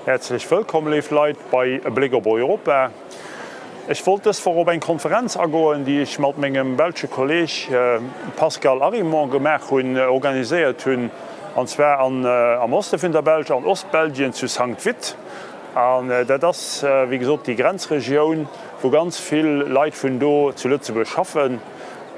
Häerzlech wëllkomm, léif Leit, bei E Bléck op Europa. Ech wollt dës Woch op eng Konferenz agoen, déi ech mat mengem belsche Kolleeg Pascal Arimont gemaach hunn, organiséiert hunn, an zwar am Oste vun der Belsch, an Ostbelgien, zu Sankt Vith. An dat ass, wéi gesot, déi Grenzregioun, wou ganz vill Leit vun do zu Lëtzebuerg schaffen.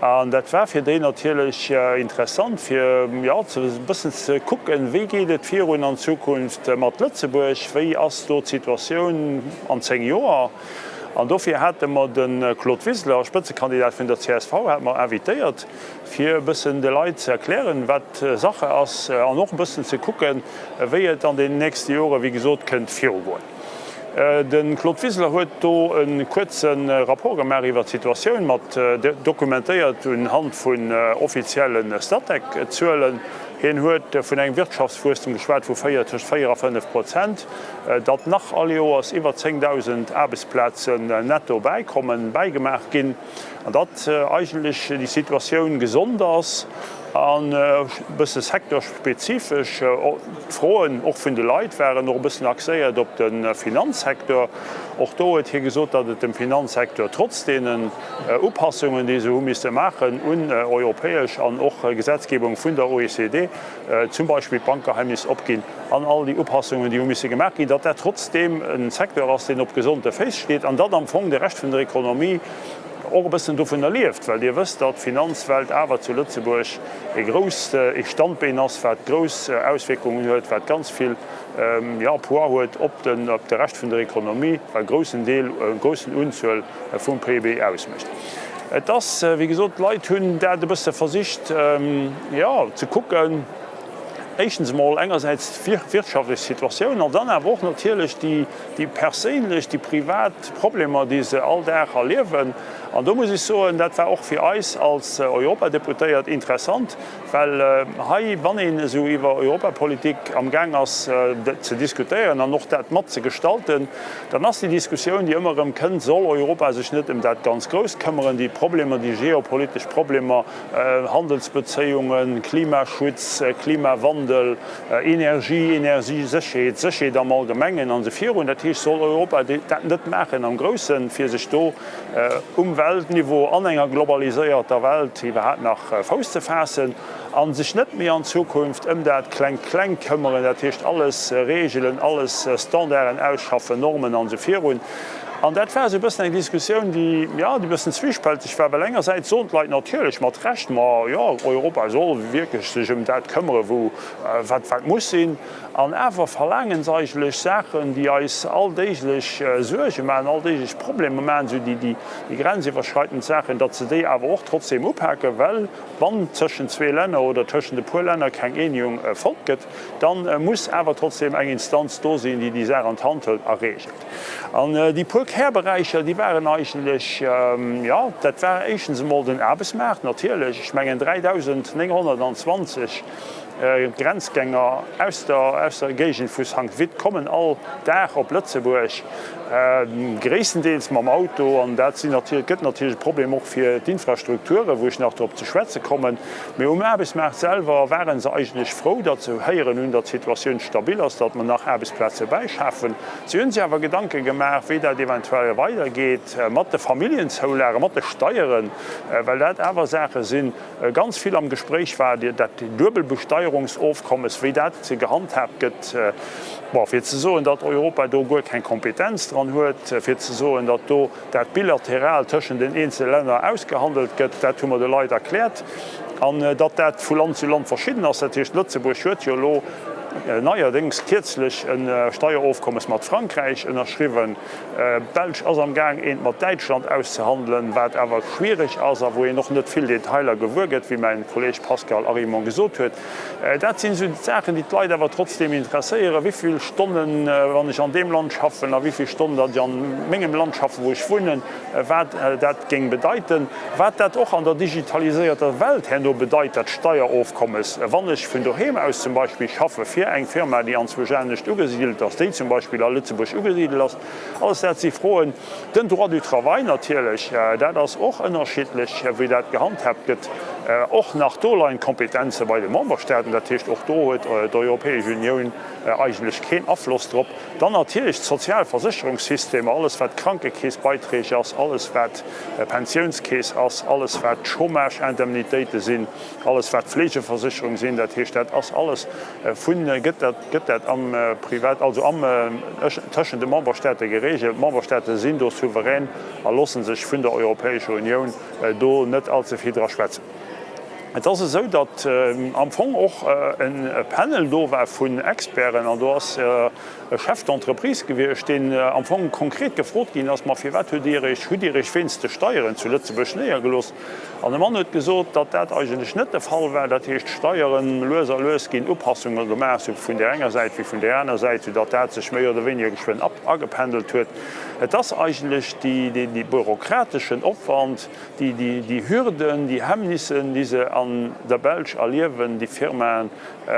An dat war fir déi natierlech interessant, fir jo e bëssen ze kucken, wéi geet et virun an Zukunft mat Lëtzebuerg, wéi ass do d'Situatioun an 10 Joer. An dofir hate mer de Claude Wiseler, Spëtzekandidat vun der csv, hate mer invitéiert, fir e bëssen de Leit ze erklären, wat Sache ass an och e bëssen ze kucken, wéi et an den nächste Jore wéi gesot kënnt virugoen. De Claude Wiseler huet do e kuerze Rapport gemaach iwwer d'Situatioun, mat dokumentéiert un Hand vun offizielle Statec-Zuelen. Hien huet vun engem Wirtschaftswuesstem geschwat vu 4, tëscht 4 a 5 Prozent, datt nach all Joers iwwer 10.000 Aarbechtsplazen netto bäikommen, bäigemaach ginn. An datt eigentlech déi Situatioun gesond ass an e bësse secteurspezifesch. D'Froen och vun de Leit waren och e bëssen axéiert op de Finanzsecteur. Och do huet hie gesot, datt et dem Finanzsecteur trotz deenen Upassungen, déi se hu misse maachen un europäesch an och Gesetzgebung vun der OECD, zum Beispill d'Bankgeheimnis opginn an all déi Upassungen, déi hu misse gemaach ginn, datt dat trotzdeem e Secteur ass, deen op gesonde Féiss steet an datt am Fong de Rescht vun der Ekonomie och e bëssen dovunner lieft, well Dir wësst, datt d'Finanzwelt awer zu Lëtzebuerg e grousst, e Standbeen ass, wat grouss Auswierkungen huet, wat ganz vill, jo, Poids huet op den, op de Rescht vun der Ekonomie, wat e groussen Deel, e groussen Unzuel vum PIB ausmécht. Et ass, wéi gesot, d'Leit hunn dat e bësse versicht, jo, ze kucken, éischtens emol engersäits d'wirtschaftlech Situatioun an dann awer och natierlech déi, déi perséinlech, déi privat Problemer, déi se all Dag erliewen. An do muss ech soen, dat war och fir eis als Europadeputéiert interessant, well hei, wann een esou iwwer Europapolitik amgaang ass ze diskutéieren an och dat mat ze gestalten, dann ass déi Diskussioun, déi ëmmer erëm kënnt, Soll Europa sech net ëm dat ganz Grousst këmmeren, déi Problemer, déi geopolitesch Problemer, Handelsbezéiungen, Klimaschutz, Klimawandel, Energie, Energiesécherheet, Sécherheet am Allgemengen an esou virun. Dat heescht, soll Europa dat net maachen am Groussen, fir sech do um Weltniveau an enger globaliséierter Welt iwwerhaapt nach Fouss ze faassen a sech net méi an Zukunft ëm dat Klengt-Klengt këmmeren, dat heescht alles regelen, alles Standarden ausschaffen, Normen an esou virun. An dat war esou e bëssen eng Diskussioun, déi, jo, déi e bëssen zwiespälteg war, well engersäits soen d'Leit natierlech mat Recht, Ma jo, Europa soll wierklech sech ëm dat këmmere wou, wat, wat muss sinn. An awer verlaange se eigentlech Saachen, déi eis alldéiglech Suerge maachen, alldéiglech Problemer maachen, esou déi, déi grenziwwerschreitend Saachen, datt se déi awer och trotzdeem upaken, well wann tëschent zwee Länner oder tëschent e puer Länner keng Eenegung fonnt gëtt, da muss awer trotzdeem eng Instanz do sinn, déi déi Saach an d'Hand hëlt a reegelt. An déi puer Kärberäicher, déi waren eigentlech, jo, dat war éischtens emol den Aarbechtsmaart natierlech. Ech mengen 3.920 Grenzgänger aus der, aus der Géigend vu Sankt Vith kommen all Dag op Lëtzebuerg, gréisstendeels mam Auto. An dat sinn natierlech, gëtt natierlech e Problem och fir d'Infrastrukturen, wou ech nach drop ze schwätze kommen. Mee um Aarbechtsmaart selwer ware se eigentlech frou, datt se héieren hunn, datt d'Situatioun stabil ass, datt mer nach Aarbechtsplaze bäischafen. Si hunn sech awer Gedanke gemaach, wéi dat eventuell weidergeet mat de Familljenzoulagen, mat de Steieren, well dat awer Saache sinn. Ganz vill am Gespréich war dat Duebelbesteierungsofkommes, wéi dat gehandhaabt gëtt. Bon, fir ze soen, datt Europa do guer keng Kompetenz dran huet, fir ze soen, datt do dat bilateral tëschent den eenzele Länner ausgehandelt gëtt, dat hu mer de Leit erkläert. An datt dat vu Land zu Land verschidden ass, dat heescht, Lëtzebuerg huet jo elo neierdéngs kierzlech e Steierofkommes mat Frankräich ënnerschriwwen, d'Belsch ass am Gaang eent mat Däitschland auszehandelen, wat awer schwiereg ass a wou een och net vill Detailer gewuer gëtt, wéi mäin Kolleeg Pascal Arimont gesot huet. Dat sinn esou d'Saachen, déi d'Leit awer trotzdeem interesséieren, Wéi vill Stonnen, wann ech an deem Land schaffen, a wéi vill Stonnen, datt ech an mengem Land schaffen, wou ech wunnen, wat dat géing bedeiten, wat dat och an der digitaliséierter Welt herno bedeit, dat Steierofkommes, wann ech vun doheem aus zum Beispill schaffe fir eng Firma, déi anzwousch anescht ugesidelt ass, déi zum Beispill a Lëtzebuerg ugesidelt ass. Alles dat si Froen. Den Droit du travail natierlech, dat ass och ënnerschiddlech, wéi dat gehandhaabt gëtt. Och nach do leien d'Kompetenze bei de Memberstaaten, dat heescht och do huet d'Europäesch Unioun eigentlech keen Afloss drop. Dann natierlech d'Sozialversécherungssystemer, alles wat Krankekeessbeiträg ass, alles wat Pensiounskeess ass, alles wat Chômage-Indemnitéite sinn, alles wat Fleegeversécherung sinn, dat heescht dat ass alles vun, gëtt dat, gëtt dat am Privat, also am, tëschent de Memberstaate geregelt. D'Memberstaate sinn do souverän a loosse sech vun der Europäescher Unioun do net allze vill dra schwätzen. Et ass esou, datt am Fong och e Panel do war vun Experten an do ass e Chef d'entreprise gewiescht, deen am Fong konkret gefrot ginn ass, Ma firwat hutt Dir Iech, hutt Dir Iech wéinst de Steieren zu Lëtzebuerg néiergelooss? An de Mann huet gesot, datt dat eigentlech net de Fall war. Dat heescht, d'Steieren, lues a lues ginn Upassunge gemaach, sou vun där enger Säit wéi vun där aner Säit, soudatt dat sech méi oder wéiniger geschwënn agependelt huet. Et ass eigentlech dee bürokrateschen Opwand, Déi Hürden, déi Hemmnissen, déi se an der Belsch erliewen, déi Firmaen,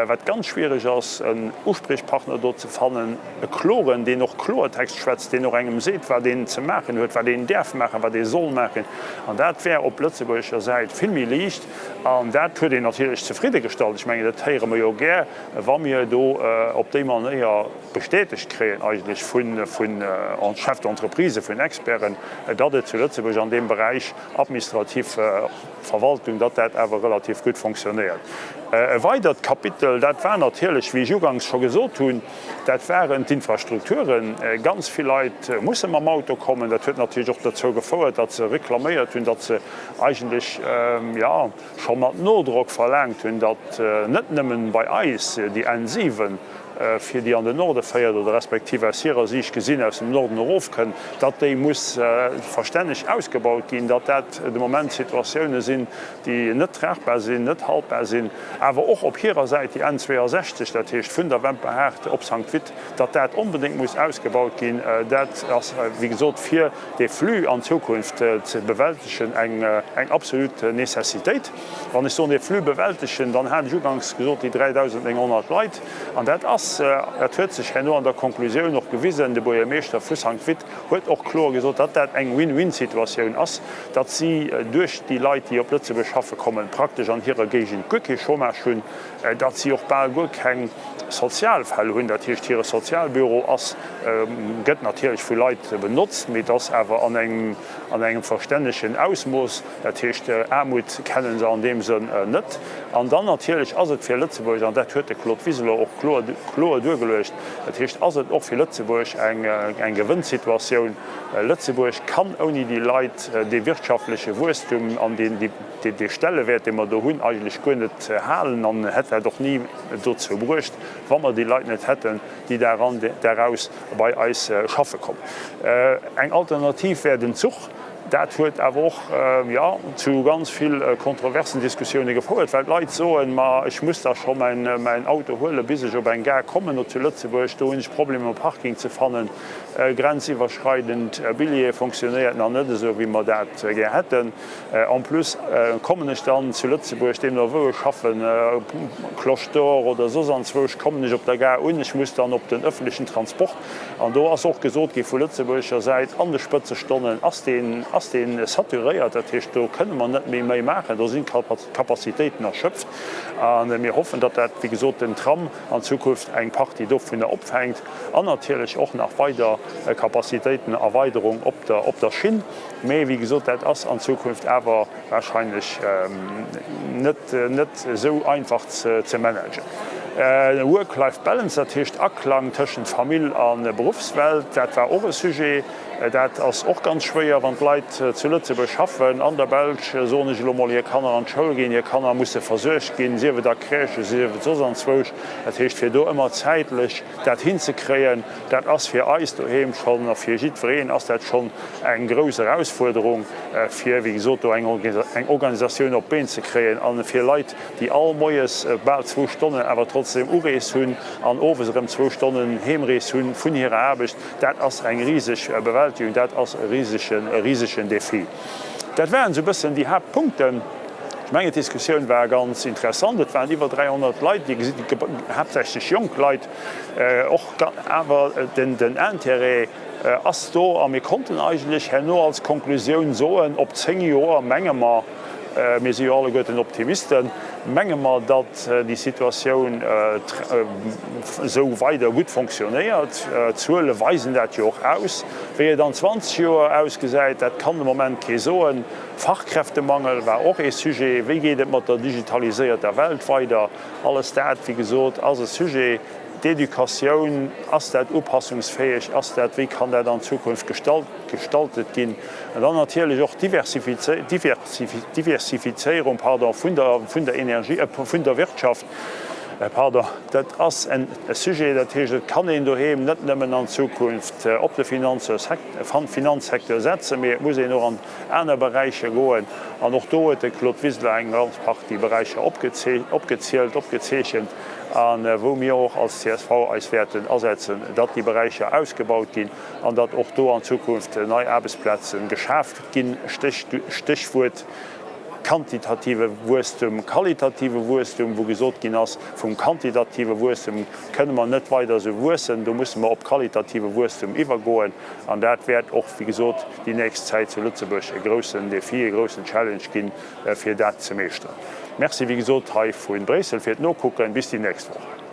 wat ganz schwierig ass, en Uspriechpartner do ze fannen, e kloren, deen och Kloertext schwätzt, deen och engem seet, wat een ze maachen huet, wat een däerf maachen, wat ee soll maachen. An dat wär op lëtzebuergescher Säit vill méi liicht. An dat huet een natierlech zefridde gestallt. Ech mengen, dat héiere mer jo gär, wa mir do op déi Manéier bestätegt kréien eigentlech vu Chefs d'entreprise, vun Experten, datt et zu Lëtzebuerg an deem Beräich administrativ Verwaltung, datt dat awer relativ gutt fonctionnéiert. E weidert Kapitel, dat war natierlech, wéi ech uganks scho gesot hunn, dat waren d'Infrastrukturen. Ganz vill Leit musse mam Auto kommen. Dat huet natierlech och dozou gefouert, datt se reklaméiert hunn, datt se eigentlech, jo, scho mat Nodrock verlaangt hunn, datt net nëmmen bei eis déi N7, fir déi an den Norde féiert oder respektiv aus hirer Siicht gesinn aus dem Norden erofkënn, datt déi muss verstänneg ausgebaut ginn, datt dat de Moment Situatioune sinn, déi net tragbar sinn, net haltbar sinn, awer och op hirer Säit déi N62, dat heescht vun der Wemperhaart op Sankt Vith, datt dat onbedéngt muss ausgebaut ginn. Dat ass, wéi gesot, fir dee Flux an Zukunft ze bewältegen eng absolut Nécessitéit. Wann ech soen, dee Flux bewältegen, dann hat ech uganks gesot, déi 3.900 Leit. An dat ass, dat huet sech herno an der Konklusioun och gewisen, de Buergermeeschter vu Sankt Vith huet och kloer gesot, datt dat eng Win-win-Situatioun ass, datt si duerch déi Leit, déi op Lëtzebuerg schaffe kommen, praktesch an hirer Géigend guer kee Chômage hunn, datt si och bal guer keng Sozialfäll hunn. Dat heescht, hire Sozialbüro ass, gëtt natierlech vu Leit benotzt, mee et ass awer an engem, an engem verstännegen Ausmooss. Dat heescht, Aarmut kennen se an deem Sënn net. An dann natierlech ass et fir Lëtzebuerg, an dat huet de Claude Wiseler och kloer, kloer duergeluecht, dat heescht, ass et och fir Lëtzebuerg eng, eng Gewënnsituatioun. Lëtzebuerg kann ouni déi Leit dee wirtschaftleche Wuesstum an deen, dee, dee Stellewäert, dee mer do hunn, eigentlech guer net halen an hätt dat och ni dozou bruecht, wa mer déi Leit net hätten, déi Dag an Dag aus bei eis schaffe kommen. Eng Alternativ wär den Zuch. Dat huet awer och, jo, zu ganz vill kontroversen Diskussioune gefouert, well d'Leit soen, ma ech muss da scho mäin Auto huelen, bis ech op eng Gare kommen, no zu Lëtzebuerg, do hunn ech Problemer e Parking ze fannen. Grenziwwerschreidend Billjeeë fonctionnéiert nach net esou, wéi mer dat gär hätten. En plus kommen ech dann zu Lëtzebuerg, deemno wou ech schaffen, Cloche d'Or oder soss anzwousch, kommen ech op der Gare un, ech muss dann op den ëffentlechen Transport. An do ass och gesot gi vu lëtzebuergescher Säit, an de Spëtzestonnen ass deen, ass dee saturéiert. Dat heescht, do kënne mer net méi méi maachen, do sinn d'Capacitéiten erschöpft. A mir hoffen, datt dat, wéi gesot, den Tram an Zukunft eng Partie dovunner opfänkt an natierlech och nach weider Capacitéitenerweiderung op der, op der Schinn. Mee, wéi gesot, dat ass an Zukunft awer wahrscheinlech net, net esou einfach ze managen. Work-Life Balance, dat heescht Aklang tëschent Famill a Beruffswelt, dat war och e Sujet. Dat ass och ganz schwéier, wann d'Leit zu Lëtzebuerg schaffen, an der Belsch, soen ech elo mol, hir Kanner an d'Schoul ginn, hir Kanner musse versuergt ginn, sief et a Crèchen, sief et soss anzwousch. Dat heescht, fir do ëmmer zäitlech dat hinzekréien, dat ass fir eis doheem schonn a fir jiddwereen ass dat schonn eng grouss Erausfuerderung, fir, wéi gesot, do eng Organisatioun op d'Been ze kréien a fir Leit, déi all moies bal zwou Stonnen awer trotzdem Urees hunn an owes erëm zwou Stonnen Heemrees hunn vun hirer Aarbecht, dat ass eng riseg Bewältigung, dat ass e risegen, e risegen Défi. Dat waren esou e bëssen déi Haaptpunkten. Ech mengen, d'Diskussioun war ganz interessant. Et waren iwwer 300 Leit, Dir gesitt, haaptsächlech jonk Leit och, awer den Intérêt ass do a mir konnten eigentlech herno als Konklusioun soen, op 10 Joer, menge mer. Mir si jo alleguerten Optimisten. Menge mer, datt déi Situatioun esou weider gutt fonctionnéiert. D'Zuele weisen dat jo och aus. Wéi et an 20 Joer ausgesäit, dat kann de Moment kee soen. Fachkräftemangel war och ee Sujet. Wéi geet et mat der digitaliséierter Welt weider? Alles dat, wéi gesot, ass e Sujet. D'Educatioun, ass dat upassungsfäeg? Ass dat, wéi kann dat an Zukunft gestaltet ginn? An dann natierlech och d'Diversifizéierung, pardon, vun der, vun der Energie, vun der Wirtschaft, pardon. Dat ass en Sujet, dat heescht, et kann een doheem net nëmmen an Zukunft op de Finanzsecteur setzen, mee et muss een och an aner Beräicher goen. An och do huet de Claude Wiseler eng ganz Partie Beräicher opgezielt, opgezeechent, a wou mir och als csv eis wäerten asetzen, datt déi Beräicher ausgebaut ginn an datt och do an Zukunft nei Aarbechtsplaze geschaf ginn, Stéchwuert quantitative Wuesstum, qualitative Wuesstum, wou gesot ginn ass, vum quantitative Wuesstum kënne mer net weider esou wuessen, do musse mer op qualitative Wuesstum iwwergoen. An dat wäert och, wéi gesot, déi nächst Zäit zu Lëtzebuerg e groussen Défi, e groussen Challenge ginn, fir dat ze meeschteren. Merci, wéi gesot, hei vu Bréissel fir d'Nokucken. Bis déi nächst Woch.